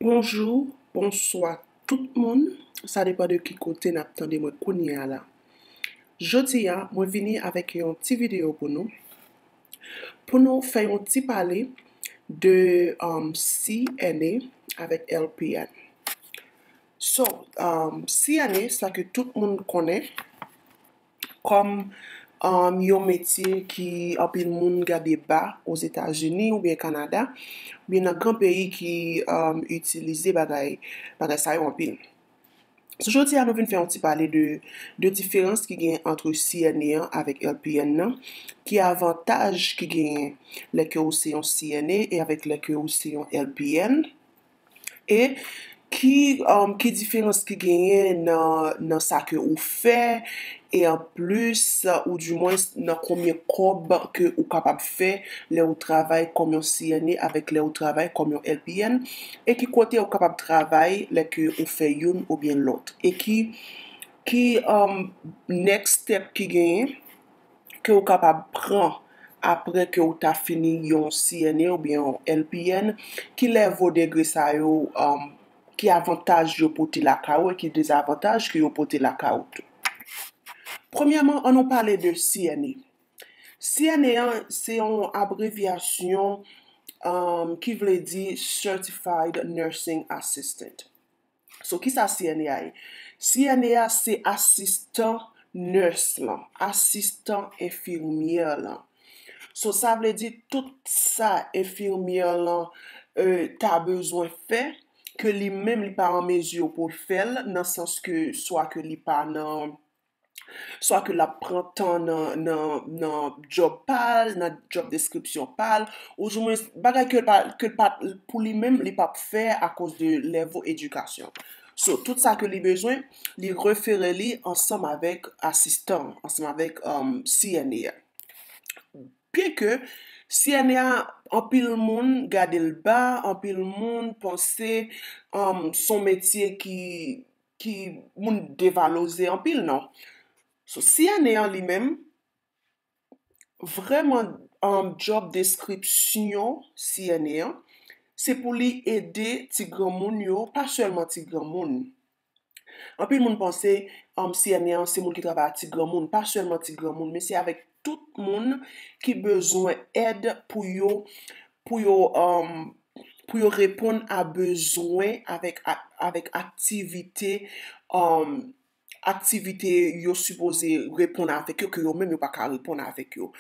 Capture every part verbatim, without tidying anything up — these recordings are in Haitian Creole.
Bonjou, bonswa tout moun. Sa depann de ki kote n ap tande mwen kounye a la. Jodi a, mwen vini avèk yon ti videyo pou nou, pou nou fè yon ti pale de um, C N A avèk L P N. So, um, C N A, sa ke tout moun konnen kòm um, yon metye ki anpil moun gade ba Ozetazini oubyen Kanada, oubyen nan gran peyi ki um, itilize bagay, bagay sa yo anpil. So, jodi a, nou vin fè yon ti pale de, de diferans ki gen ant C N A an avèk L P N nan, ki avantaj ki genyen lè ke ou se yon C N A e avèk lè ke ou se yon L P N, e ki, um, ki diferans ki genyen nan, nan sa ke ou fè, e anplis, ou di mwens nan konbyen kòb ke ou kapab fè lè ou travay kòm yon C N A avèk lè ou travay kòm yon L P N, e ki kote ou kapab travay lè ke ou fè youn oubyen lòt, e ki, ki um, next step ki genyen ke ou kapab pran apre ke ou ta fini yon C N A oubyen yon L P N, ki level degre sa yo, um, ki avantaj yo pote lakay ou e ki dezavantaj ke yo pote lakay ou tou. Premyèman, ann nou pale de C N A. C N A an, se yon abrevyasyon um, ki vle di Certified Nursing Assistant. So, kisa C N A a ye? C N A a se asistan nurse lan, asistan enfimyè lan. So, sa vle di tout sa enfimyè lan euh, ta bezwen fè, ke li menm li pa an mezi pou l fè l, nan sans ke swa ke li pa nan swa ke l ap pran tan nan, nan, nan job pa l, nan job description pa l, ou di mwens bagay ke l pa, ke l pa, pou li menm, li p ap fè akoz de level edikasyon. So, tout sa ke li bezwen, li refere li ansanm avèk asistan, ansanm avèk um, C N A. Byenke C N A, anpil moun gade l ba, anpil moun panse um, s on metye ki ki moun devalorize anpil non. So, C N A an li menm, vrèman um, job description C N A an, se pou li ede ti granmoun yo, pa sèlman ti granmoun. Anpil moun panse um, C N A an se moun ki travay ak ti granmoun, pa sèlman ti granmoun, men se avèk tout moun ki bezwen èd pou yo, pou yo, um, pou yo reponn a bezwen avèk, avèk aktivite, um, aktivite yo sipoze reponn avèk yo, ke yo menm yo pa ka reponn avèk yo.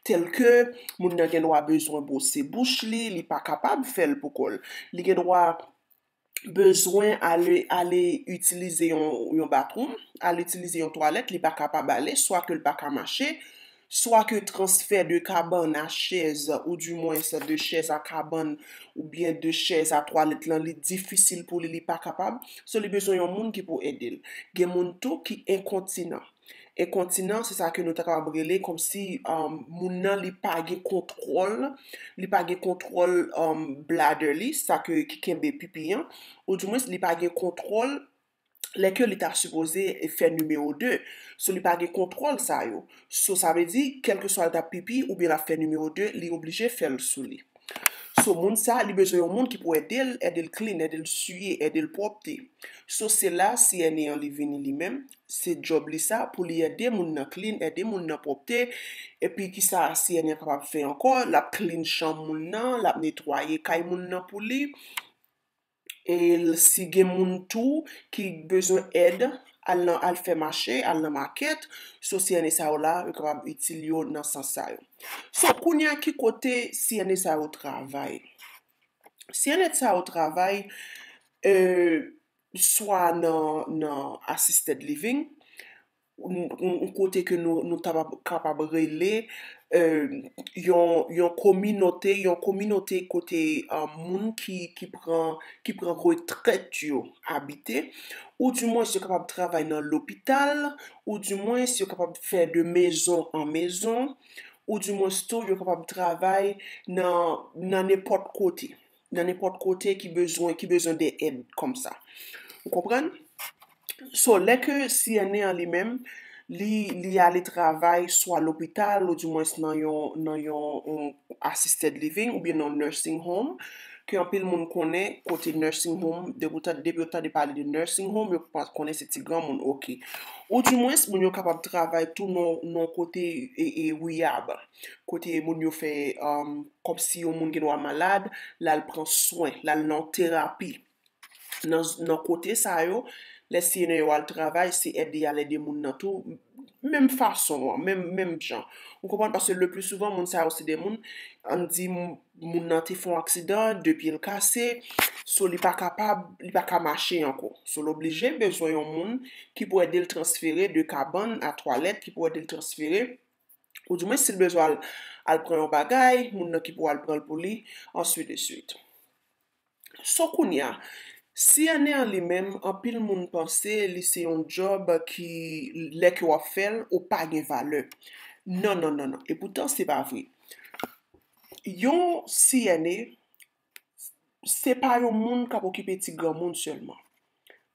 Tèlke moun nan gen dwa bezwen bwose bouch li, li pa kapab fè l pou kò l. Li gen dwa bezwen ale, ale itilize yon, yon bathroom, ale itilize yon twalèt, li pa kapab ale, swa ke l pa ka mache, swa ke transfè de kabann a chèz, ou di mwens de chèz a kabann, oubyen de chèz a twalèt lan, li difisil pou li, li pa kapab. So, li bezwen yon moun ki pou ede l. Gen moun tou ki enkontinan. Enkontinan, se sa ke nou ta kapab rele kòmsi um, moun nan li pa gen kontwòl, li pa gen kontwòl um, bladder li, sa ke ki kenbe pipi an, ou di mwens li pa gen kontwòl lè ke li ta sipoze fè nimewo de. So, li pa gen kontwòl sa yo. So, sa vle di, kèlkeswa l ta pipi oubyen l ap fè nimewo de, li oblije fè l sou li. So, moun sa, li bezwen yon moun ki pou ede l, ede l clean, ede l siye, ede l pwòpte. So, se la C N A an li vini li menm, se job li sa, pou li ede moun nan clean, ede moun nan pwòpte. Epi kisa C N A an kapab fè ankò? L ap clean chanm moun nan, l ap netwaye kay moun nan pou li. E si gen moun tou ki bezwen èd, al nan, al fè mache, al nan makèt, so C N A sa yo la, yo kapab itil yo nan sans sa yo. So, kounye a ki kote C N A sa yo travay? C N A sa yo travay euh, swa nan, nan assisted living, yon kote ke nou, nou kapab rele euh, yon, yon kominote, yon kominote kote euh, moun ki, ki pran, ki pran retrèt yo abite, ou di mwens yo kapab travay nan lopital, ou di mwens yo kapab fè de mezon an mezon, ou di mwens tou yo kapab travay nan, nan nenpòt kote, nan nenpòt kote ki bezwen, ki bezwen de èd kòmsa. Ou konprann? So, lè ke C N A an li menm, li, li ale travay swa lopital, ou di mwens nan yon, nan yon, yon assisted living, oubyen nan nursing home, ke anpil moun konnen kote nursing home, depi w tande, depi yo tande pale de nursing home, yo pa konnen se ti granmoun, oke. Ou dimwens, moun yo kapab travay tou nan, nan kote e, e rehab, kote moun yo fè, um, kòmsi yon moun gen dwa malad, l al pran swen, l al nan terapi. Nan, nan kote sa yo, lè C N A yo al travay, se ede y al ede moun nan tou, menm fason an, menm, menm jan. Ou konprann? Paske le pli souvan, moun sa yo se de moun, ann di, moun nan te fè yon aksidan, de pye l kase, so li pa kapab, li pa ka mache ankò. So l oblije bezwen yon moun ki pou ede l transfere de kabann a twalèt, ki pou ede l transfere, ou dimwens si l bezwen al, al pran yon bagay, moun nan ki pou al pran l pou li, ensuite de suite. So kounye a, C N A an li menm, anpil moun panse li se yon djòb ki, lè ke w ap fè l, ou pa gen valè. Non, non, non, non. E poutan, se pa vre. Yon C N A, se pa yon moun k ap okipe ti granmoun sèlman.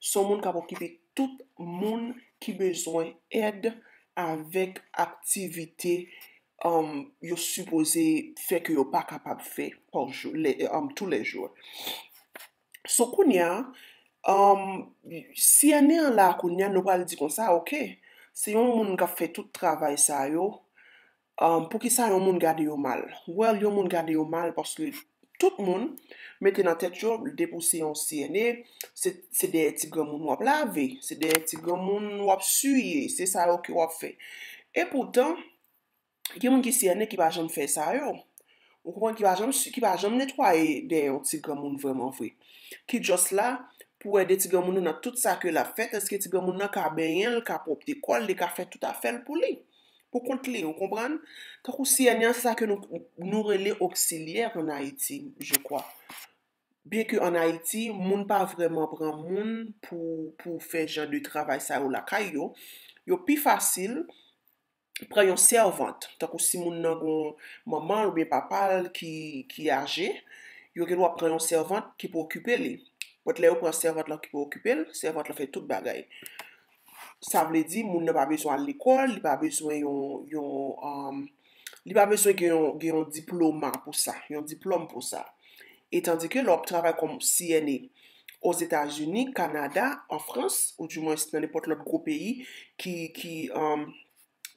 Se yon moun k ap okipe tout moun ki bezwen èd avèk aktivite, um, yo sipoze fè ke yo pa kapab fè pa jou, lè, um, toulèjou. So kounye a, um, C N A an la kounye a, nou pral di konsa, oke, se yon moun k ap fè tout travay sa yo, um, poukisa yon moun gade yo mal? Well, yon moun gade yo mal paske tout moun mete nan tèt yo, depi w se yon C N A, se, se dèyè ti granmoun w ap lave, se dèyè ti granmoun w ap siye, se sa yo ke w ap fè. E poutan, gen moun ki C N A ki pa janm fè sa yo. Ou konprann, ki pa janm, ki pa janm netwaye dèyè yon ti granmoun vrèman vre. Ki just la pou ede ti granmoun nan nan tout sa ke l ap fè, tandis ke ti granmoun nan ka benyen l, ka pwòpte kò l, li ka fè tout afè l pou li. Pou kont li, ou konprann? Tankou C N A, se sa ke nou, nou rele oksilyè an Ayiti, je crois. Byen ke an Ayiti, moun pa vrèman pran moun pou, pou fè jan de travay sa yo lakay yo, yo pi fasil pran yon sèvant, tankou si moun nan gon manman l oubyen papa l ki, ki aje, yo gen dwa pran yon sèvant ki pou okipe li. But lè yo pran sèvant lan ki pou okipe l, sèvant lan fè tout bagay. Sa vle di, moun nan pa bezwen al lekòl, li pa bezwen yon, yon, um, li pa bezwen gen yon, gen yon diploma pou sa, yon diplòm pou sa. E tandis ke lè w ap travay kòm C N A Ozetazini, Kanada, an Frans, ou dimwens nan nenpòt lòt gwo peyi ki, ki, um,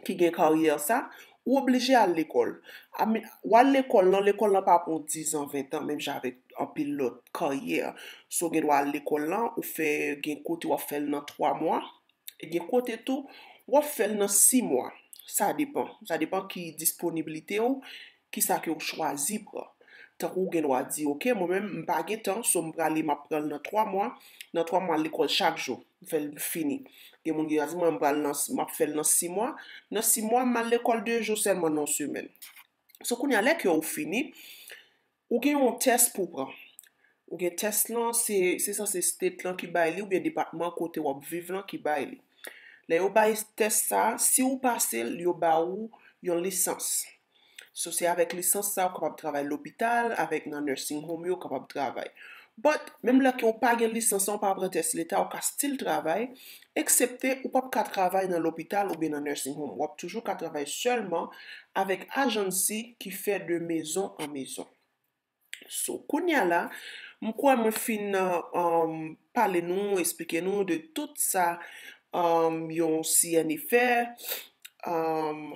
ki gen karyè sa, ou oblije al lekòl. A, men, w al lekòl lan, lekòl lan pa pran dizan, ventan, menm jan avèk anpil lòt karyè. So, w gen dwa al lekòl lan, ou fè, gen kote w ap fè l nan twa mwa, e gen kote tou, w ap fè l nan sis mwa. Sa depann. Sa depann ki disponiblite w, kisa ke w chwazi pran. Tankou w gen dwa di, oke, mwen menm, m pa gen tan, so m prale, m ap pran l nan twa mwa. Nan twa mwa, lekòl chak jou. M fè l fini. Gen moun ki di, mwen, m pral nan, m ap fè l nan sis mwa. Nan sis mwa, m al lekòl de jou sèlman nan yon semèn. So, kounye a, lè ke w fini, ou gen yon tès pou w pran. Ou gen tès lan, se, se sanse state lan ki bay li, oubyen depatman kote w ap viv lan ki bay li. Lè yo bay tès sa, si w pase l, yo ba ou yon lisans. So, se avèk lisans sa, ou kapab travay lopital, avèk nan nursing home yo, ou kapab travay. But, menm lè ke w pa gen lisans lan, ou pa pran tès leta, ou ka still travay, eksepte ou p ap ka travay nan lopital oubyen nan nursing home. W ap toujou ka travay sèlman avèk ajansi ki fè de maison en maison. So, kounye a la, m kwè mwen fin, um, pale nou, eksplike nou de tout sa, um, yon C N A fè. Um,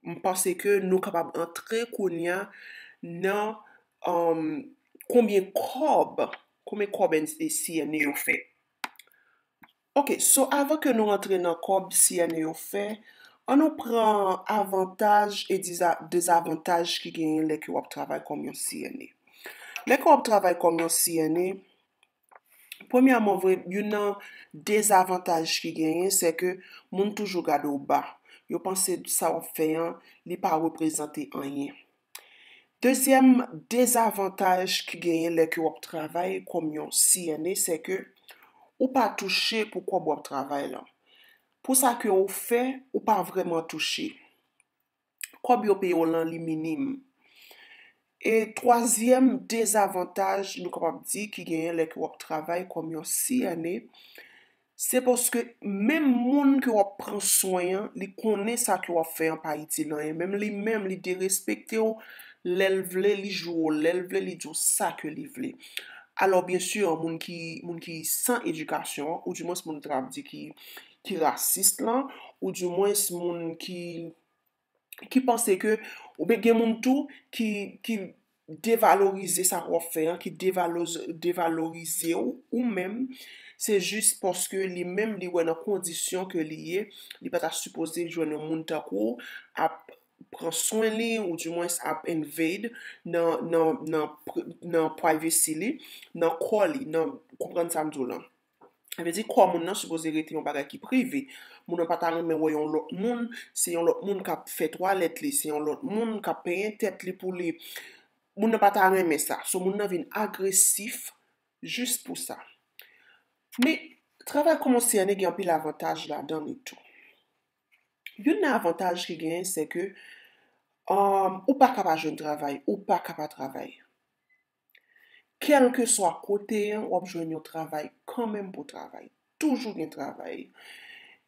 m panse ke nou kapab antre kounye a nan, um, konbyen kòb, konbyen kòb C N A yo fè. Ok, so avan ke nou rantre nan kòb C N A yo fè, an nou pran avantaj e diza-, dezavantaj ki genyen lè ke w ap travay kòm yon C N A. Lè ke w ap travay kòm yon C N A, premyèman, vre, youn nan dezavantaj ki genyen, se ke moun toujou gade w ba. Yo panse sa w ap fè an, li pa reprezante anyen. Dezyèm dezavantaj ki genyen lè ke w ap travay kòm yon C N A, se ke ou pa touche pou kòb w ap travay lan. Pou sa ke ou fè, ou pa vrèman touche. Kòb yo peye w lan, li minim. E twazyèm dezavantaj, nou kapab di, ki genyen lè ke w ap travay kòm yon C N A, se paske menm moun ke w ap pran swen an, li konnen sa ke w ap fè an pa itil anyen. Menm li menm, li derespekte w Lè l vle, li joure w, lè l vle, li di w sa ke li vle. Alò, byen si, moun ki, moun ki san edikasyon, ou dimwens moun ta ap di ki, ki rasis lan, ou dimwens moun ki, ki panse ke, oubyen gen moun tou ki, ki devalorize sa ke w ap fè an, ki devaloz-, devalorize w, ou menm, se jis paske li menm, li wè nan kondisyon ke li ye, li pa ta sipoze jwenn yon moun tankou w ap pran swen li, ou dimwens ap invade nan, nan, nan, pri- nan privacy li, nan kò li, nan, konprann sa m di w lan. Sa vle di kò moun nan sipoze rete yon bagay ki prive. Moun nan pa ta renmen wè yon lòt moun, se yon lòt moun k ap fè twalèt li, se yon lòt moun k ap penyen tèt li pou li. Moun nan pa ta renmen sa. So, moun nan vin agresif jis pou sa. Men, travay kòm yon C N A gen anpil avantaj ladan li tou. Youn nan avantaj ki genyen, se ke, um, ou pa ka pa jwenn travay, ou pa ka pa travay. Kèlkeswa kote an, w ap jwenn yon travay kanmenm pou travay. Toujou gen travay.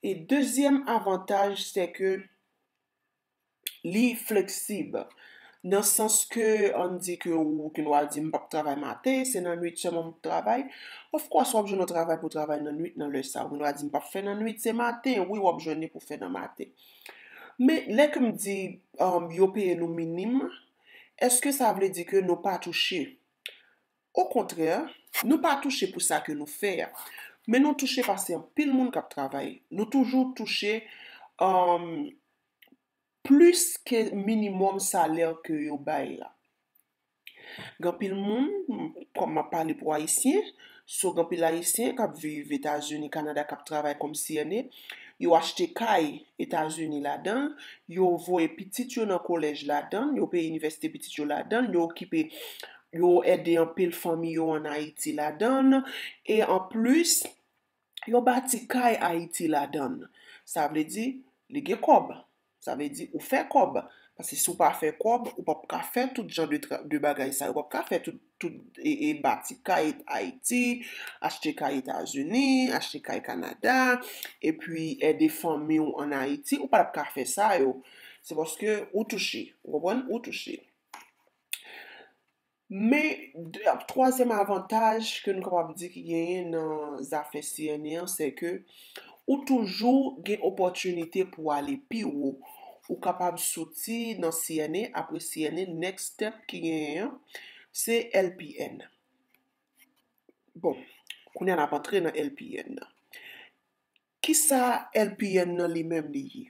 E dezyèm avantaj, se ke li fleksib. Nan sans ke, ann di ke ou gen dwa di, "M p ap travay maten, se nan nwit sèlman m ap travay." Of course, w ap jwenn yon travay pou travay nan nwit nan lè sa. Ou gen dwa di, "M p ap fè nan nwit, se maten." Wi, w ap jwenn li pou fè nan maten. Men, lè ke m di, um, yo peye nou minim, èske sa vle di ke nou pa touche? Okontrè, nou pa touche pou sa ke nou fè a. Men nou touche paske anpil moun k ap travay. Nou toujou touche, um, plis ke minimòm salè ke yo bay la. Gen anpil moun, kòm m ap pale pou Ayisyen, so gen anpil Ayisyen k ap viv Etazini, Kanada, k ap travay kòm C N A, yo achte kay Etazini ladan l, yo voye pitit yo nan kolèj ladan l, yo peye inivèsite pitit yo ladan l, yo okipe, yo ede anpil fanmi yo ann Ayiti ladan l, e anplis, yo bati kay Ayiti ladan l. Sa vle di, li gen kòb. Sa vle di, ou fè kòb. Paske si w pa fè kòb, ou p ap ka fè tout jan de, tra- de bagay sa yo. Ou p ap ka fè tout, tout e, e bati kay Ayiti, achte kay Etazini, achte kay Kanada, epi ede fanmi w ann Ayiti. Ou pa t ap ka fè sa yo. Se paske ou touche. Ou konprann? Ou touche. Men, de- twazyèm avantaj ke nou kapab di ki genyen nan zafè C N A an, se ke ou toujou gen opòtinite pou ale pi wo. Ou kapab soti nan C N A, apre C N A, next step ki genyen an, se L P N. Bon, kounye a n ap antre nan L P N nan. Kisa L P N nan li menm li ye?